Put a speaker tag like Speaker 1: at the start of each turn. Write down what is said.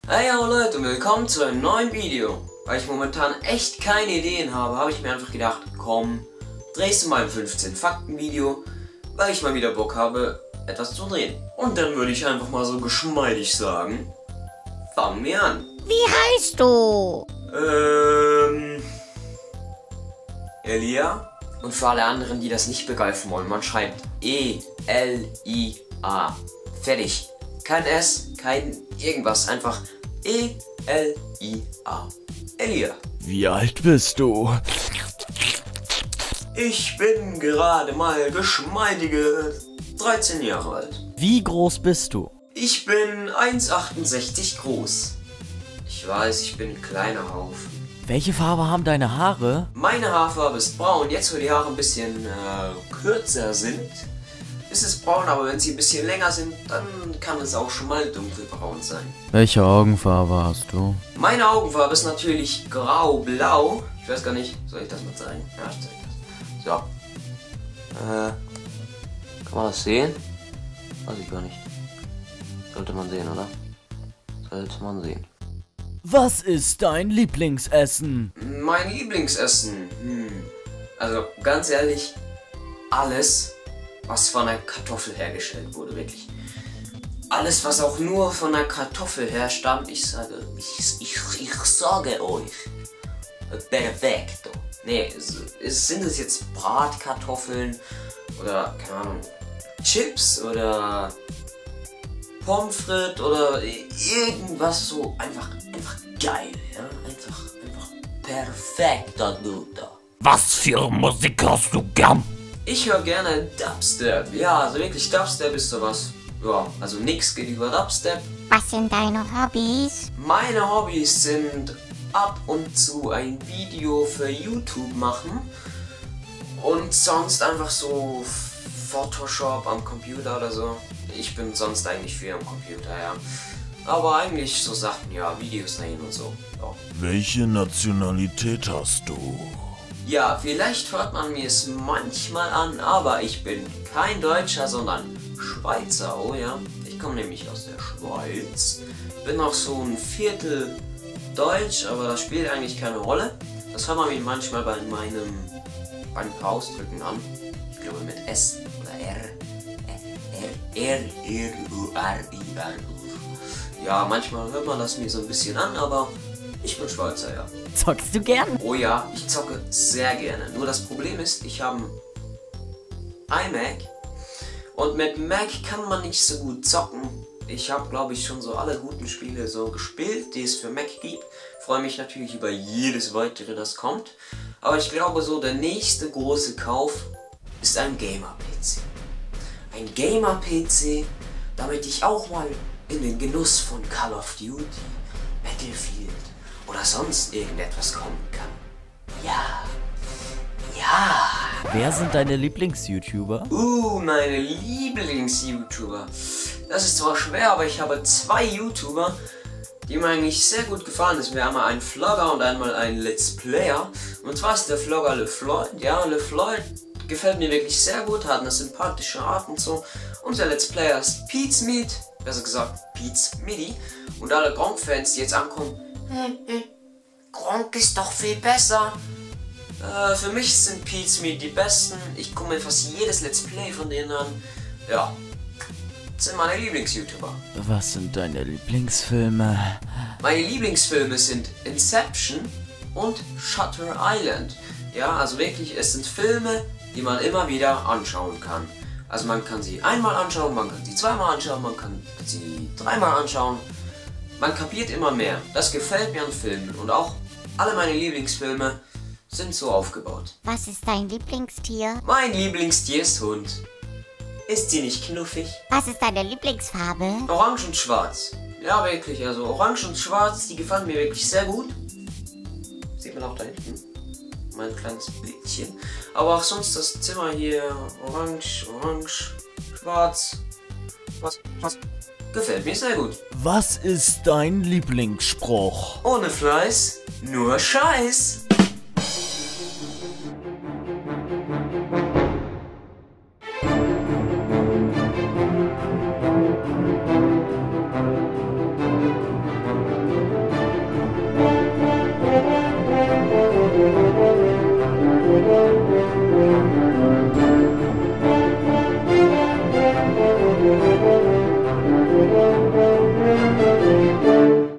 Speaker 1: Hey hallo Leute und willkommen zu einem neuen Video. Weil ich momentan echt keine Ideen habe, habe ich mir einfach gedacht, komm, drehst du mal ein 15 Fakten Video, weil ich mal wieder Bock habe, etwas zu drehen. Und dann würde ich einfach mal so geschmeidig sagen, fangen wir an.
Speaker 2: Wie heißt du?
Speaker 1: Elia. Und für alle anderen, die das nicht begreifen wollen, man schreibt E-L-I-A. Fertig. Kein S, kein irgendwas, einfach E-L-I-A. Elia.
Speaker 3: Wie alt bist du?
Speaker 1: Ich bin gerade mal geschmeidige 13 Jahre alt.
Speaker 3: Wie groß bist du?
Speaker 1: Ich bin 1,68 groß. Ich weiß, ich bin ein kleiner Haufen.
Speaker 3: Welche Farbe haben deine Haare?
Speaker 1: Meine Haarfarbe ist braun. Jetzt, wo die Haare ein bisschen kürzer sind, ist es braun. Aber wenn sie ein bisschen länger sind, dann kann es auch schon mal dunkelbraun sein.
Speaker 3: Welche Augenfarbe hast du?
Speaker 1: Meine Augenfarbe ist natürlich grau-blau. Ich weiß gar nicht, soll ich das mal zeigen? Ja, ich zeige das. So. Kann man das sehen? Weiß ich gar nicht. Sollte man sehen, oder? Sollte man sehen.
Speaker 3: Was ist dein Lieblingsessen?
Speaker 1: Mein Lieblingsessen? Also ganz ehrlich, alles, was von einer Kartoffel hergestellt wurde, wirklich. Alles, was auch nur von einer Kartoffel herstammt, ich sage euch, perfekto. Nee, sind es jetzt Bratkartoffeln oder, keine Ahnung, Chips oder Pommes frites oder irgendwas so einfach geil, ja? Einfach perfekter Guter.
Speaker 3: Was für Musik hörst du gern?
Speaker 1: Ich höre gerne Dubstep. Ja, also wirklich Dubstep ist sowas. Ja, also nix geht über Dubstep.
Speaker 2: Was sind deine Hobbys?
Speaker 1: Meine Hobbys sind ab und zu ein Video für YouTube machen und sonst einfach so Photoshop am Computer oder so. Ich bin sonst eigentlich viel am Computer, ja. Aber eigentlich so Sachen, ja, Videos drehen und so. Ja.
Speaker 4: Welche Nationalität hast du?
Speaker 1: Ja, vielleicht hört man mir es manchmal an, aber ich bin kein Deutscher, sondern Schweizer, oh ja. Ich komme nämlich aus der Schweiz. Bin noch so ein Viertel Deutsch, aber das spielt eigentlich keine Rolle. Das hört man mir manchmal beim Ausdrücken an. Ich glaube mit S oder R. R-U-R-I-R-U. Ja, manchmal hört man das mir so ein bisschen an, aber ich bin Schweizer, ja.
Speaker 3: Zockst du gern?
Speaker 1: Oh ja, ich zocke sehr gerne. Nur das Problem ist, ich habe ein iMac und mit Mac kann man nicht so gut zocken. Ich habe, glaube ich, schon so alle guten Spiele so gespielt, die es für Mac gibt. Freue mich natürlich über jedes weitere, das kommt. Aber ich glaube, so der nächste große Kauf ist ein Gamer-PC. Ein Gamer-PC, damit ich auch mal in den Genuss von Call of Duty, Battlefield oder sonst irgendetwas kommen kann. Ja. Ja.
Speaker 3: Wer sind deine Lieblings-YouTuber?
Speaker 1: Meine Lieblings-YouTuber. Das ist zwar schwer, aber ich habe zwei YouTuber, die mir eigentlich sehr gut gefallen ist. Wir haben einmal einen Vlogger und einmal einen Let's Player. Und zwar ist der Vlogger LeFloid. Ja, LeFloid gefällt mir wirklich sehr gut, hat eine sympathische Art und so. Und der Let's Player ist Pizmeat, besser gesagt Pizmidi. Und alle Gronk-Fans, die jetzt ankommen, Gronk ist doch viel besser. Für mich sind Pizmeat die besten. Ich gucke mir fast jedes Let's Play von denen an. Ja, das sind meine Lieblings-YouTuber.
Speaker 3: Was sind deine Lieblingsfilme?
Speaker 1: Meine Lieblingsfilme sind Inception und Shutter Island. Ja, also wirklich, es sind Filme, die man immer wieder anschauen kann. Also man kann sie einmal anschauen, man kann sie zweimal anschauen, man kann sie dreimal anschauen. Man kapiert immer mehr. Das gefällt mir an Filmen und auch alle meine Lieblingsfilme sind so aufgebaut.
Speaker 2: Was ist dein Lieblingstier?
Speaker 1: Mein Lieblingstier ist Hund. Ist sie nicht knuffig?
Speaker 2: Was ist deine Lieblingsfarbe?
Speaker 1: Orange und Schwarz. Ja, wirklich, also Orange und Schwarz, die gefallen mir wirklich sehr gut. Sieht man auch da hinten. Mein kleines Bildchen. Aber auch sonst das Zimmer hier, orange, schwarz. Was? Gefällt mir sehr gut.
Speaker 3: Was ist dein Lieblingsspruch?
Speaker 1: Ohne Fleiß, nur Scheiß.